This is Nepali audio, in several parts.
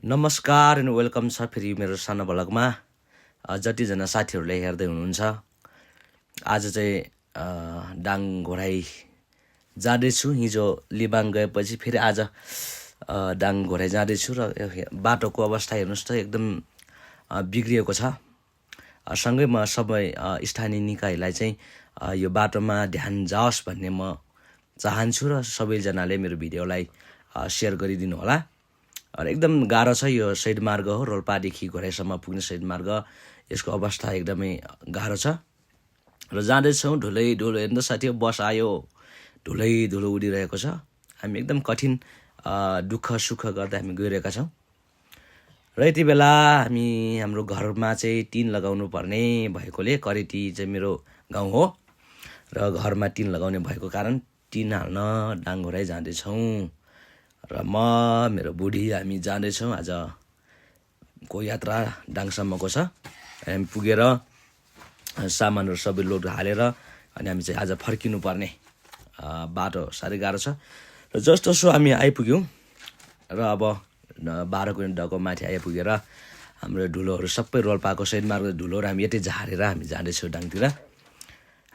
नमस्कार एन्ड वेलकम छ फेरि मेरो सानो भ्लगमा। जतिजना साथीहरूले हेर्दै हुनुहुन्छ, आज चाहिँ डाङ घोराई जाँदैछु। हिजो लिबाङ गएपछि फेरि आज डाङ घोराई जाँदैछु र बाटोको अवस्था हेर्नुहोस् त एकदम बिग्रिएको छ। सँगै म सबै स्थानीय निकायलाई चाहिँ यो बाटोमा ध्यान जाओस् भन्ने म चाहन्छु र सबैजनाले मेरो भिडियोलाई सेयर गरिदिनु होला। र एकदम गाह्रो छ यो सैड मार्ग हो, रोल्पादेखि घोराइसम्म पुग्ने सैड मार्ग। यसको अवस्था एकदमै गाह्रो छ र जाँदैछौँ धुलै धुलो। हेर्नु साथी, बस आयो, धुलै धुलो उडिरहेको छ। हामी एकदम कठिन दुःख सुख गर्दै हामी गइरहेका छौँ। र यति बेला हाम्रो घरमा चाहिँ टिन लगाउनु पर्ने भएकोले, करेटी चाहिँ मेरो गाउँ हो र घरमा टिन लगाउने भएको कारण टिन हाल्न डाङ घोराई जाँदैछौँ। र म मेरो बुढी हामी जाँदैछौँ। आजको यात्रा डाङसम्मको छ। हामी पुगेर सामानहरू सबै लोड हालेर अनि हामी चाहिँ आज फर्किनु पर्ने। बाटो साह्रै गाह्रो छ र जस्तो हामी आइपुग्यौँ र अब 12 किलोमिटरको माथि आइपुगेर हाम्रो धुलोहरू सबै रोल्पाको सैड मार्ग धुलोहरू हामी यतै झारेर हामी जाँदैछौँ डाङतिर।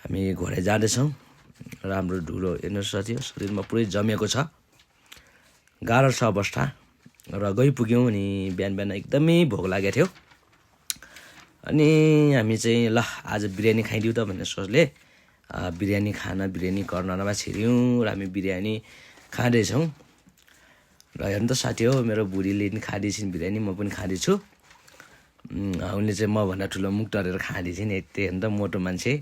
हामी घोराइ जाँदैछौँ र हाम्रो धुलो हेर्नुहोस् साथी, शरीरमा पुरै जमेको छ। गाह्रो छ अवस्था र गइपुग्यौँ। अनि बिहान एकदमै भोक लागेको थियो। अनि हामी चाहिँ ल आज बिरयानी खाइदिउँ त भन्ने सोचले बिरयानी कर्नरमा छिर्यौँ र हामी बिरयानी खाँदैछौँ। र हेर्नु त साथी हो, मेरो बुढीले पनि खाँदैछिन् बिरयानी, म पनि खाँदैछु। उनले चाहिँ मभन्दा ठुलो मुख टरेर खाँदैछिन्। यति हेर्नु त मोटो मान्छे।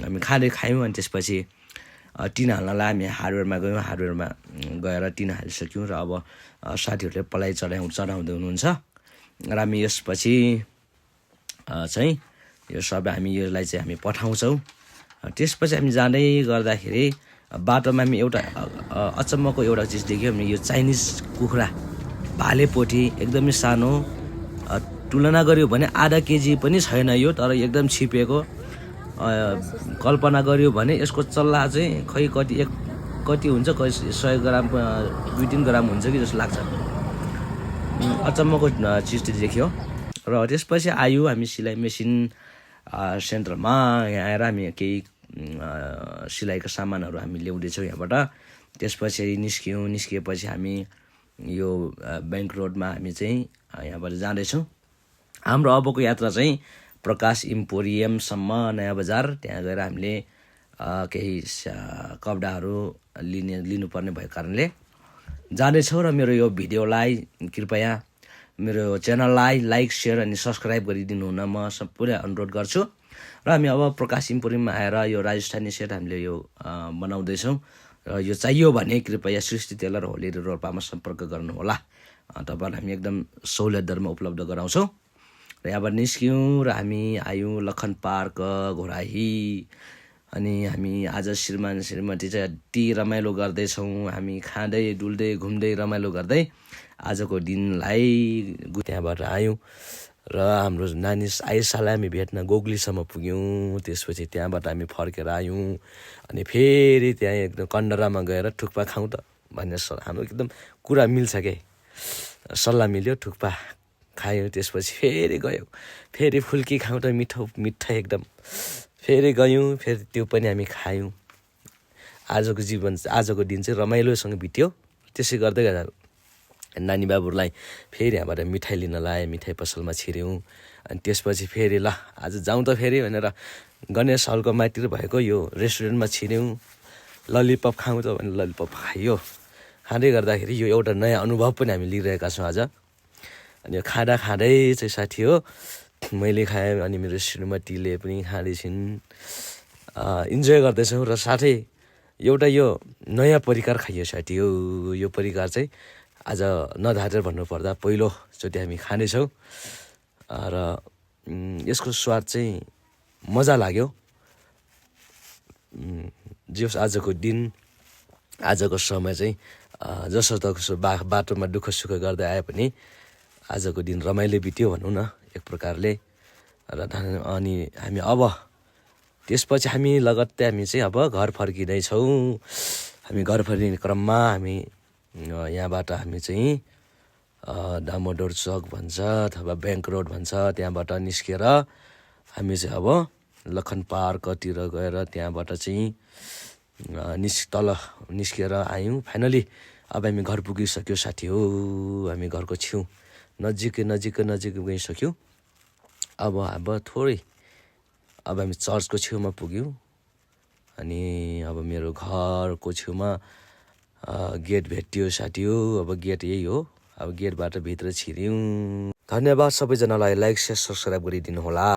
हामी खायौँ। अनि त्यसपछि टिन हाल्नलाई हामी हार्डवेयरमा गयौँ। हार्डवेयरमा गएर टिन हालिसक्यौँ र अब साथीहरूले पलाई चढाउँदै हुनुहुन्छ र हामी यसपछि चाहिँ यो सबै हामी यसलाई चाहिँ हामी पठाउँछौँ। त्यसपछि हामी जाँदै गर्दाखेरि बाटोमा हामी एउटा अचम्मको एउटा चिज देख्यौँ। हामी यो चाइनिज कुखुरा भालेपोटी एकदमै सानो, तुलना गऱ्यो भने आधा केजी पनि छैन यो, तर एकदम छिपेको। कल्पना गर्यो भने यसको चल्ला चाहिँ खै कति हुन्छ, 100 ग्राम 2-3 ग्राम हुन्छ कि जस्तो लाग्छ। अचम्मको चिज देख्यो। र त्यसपछि आयो हामी सिलाइ मेसिन सेन्टरमा। यहाँ आएर हामी केही सिलाइको सामानहरू हामी ल्याउँदैछौँ यहाँबाट। त्यसपछि निस्किएपछि हामी यो ब्याङ्क रोडमा हामी चाहिँ यहाँबाट जाँदैछौँ। हाम्रो अबको यात्रा चाहिँ प्रकाश इम्पोरियमसम्म नयाँ बजार, त्यहाँ गएर हामीले केही कपडाहरू लिनुपर्ने भएको कारणले जाँदैछौँ। र मेरो यो भिडियोलाई कृपया मेरो च्यानललाई लाइक, सेयर अनि सब्सक्राइब गरिदिनु हुन म पुरै अनुरोध गर्छु। र हामी अब प्रकाश इम्पोरियममा आएर यो राजस्थानी सेट हामीले यो बनाउँदैछौँ। र यो चाहियो भने कृपया सृष्टि टेलर होली रोल्पामा सम्पर्क गर्नुहोला। तपाईँहरूलाई हामी एकदम सहुलियत दरमा उपलब्ध गराउँछौँ। र यहाँबाट निस्क्यौँ र हामी आयौँ लखन पार्क घोराई। अनि हामी आज श्रीमान श्रीमती चाहिँ अति रमाइलो गर्दैछौँ। हामी खाँदै डुल्दै घुम्दै रमाइलो गर्दै आजको दिनलाई त्यहाँबाट आयौँ। र हाम्रो नानी आइसालाई हामी भेट्न गोगलीसम्म पुग्यौँ। त्यसपछि त्यहाँबाट हामी फर्केर आयौँ। अनि फेरि त्यहाँ एकदम कन्डरामा गएर थुक्पा खाउँ त भन्ने हाम्रो एकदम कुरा मिल्छ के, सल्लाह मिल्यो। थुक्पा खायौँ। त्यसपछि फेरि गयौँ, फेरि फुल्की खाउँ त मिठो एकदम। फेरि गयौँ, फेरि त्यो पनि हामी खायौँ। आजको दिन चाहिँ रमाइलोसँग बित्यो। त्यसै गर्दै गर्दा नानी बाबुहरूलाई फेरि यहाँबाट मिठाई लिन लाएँ। मिठाई पसलमा छिर्यौँ। अनि त्यसपछि फेरि ल आज जाउँ त फेरि भनेर गणेश हलको माथितिर भएको यो रेस्टुरेन्टमा छिर्यौँ। ललिपप खाउँ त भने ललिपप खाइयो। खाँदै गर्दाखेरि यो एउटा नयाँ अनुभव पनि हामी लिइरहेका छौँ आज। अनि यो खाँदै चाहिँ साथी हो, मैले खाएँ अनि मेरो श्रीमतीले पनि खाँदैछिन्। इन्जोय गर्दैछौँ। र साथै एउटा यो नयाँ परिकार खाइयो साथी हो। यो परिकार चाहिँ आज नधारेर भन्नुपर्दा पहिलोचोटि हामी खाँदैछौँ। र यसको स्वाद चाहिँ मजा लाग्यो। जे आजको दिन, आजको समय चाहिँ जसो बाटोमा दुःख सुख गर्दै आए पनि आजको दिन रमाइलो बित्यो भनौँ न एक प्रकारले। र अनि हामी अब त्यसपछि लगत्तै हामी चाहिँ अब घर फर्किँदैछौँ। हामी घर फर्किने क्रममा हामी यहाँबाट हामी चाहिँ दामोदर चौक भन्छ अथवा ब्याङ्क रोड भन्छ त्यहाँबाट निस्केर हामी चाहिँ अब लखन पार्कतिर गएर त्यहाँबाट चाहिँ तल निस्केर आयौँ। फाइनली अब हामी घर पुगिसक्यो साथी हो, हामी घरको छेउ नजिकै गइसक्यौँ। अब थोरै अब हामी चर्चको छेउमा पुग्यौँ अनि अब मेरो घरको छेउमा गेट भेटियो साथी हो। अब गेट यही हो, अब गेटबाट भित्र छिर्यौँ। धन्यवाद सबैजनालाई, लाइक शेयर सब्सक्राइब गरिदिनु होला।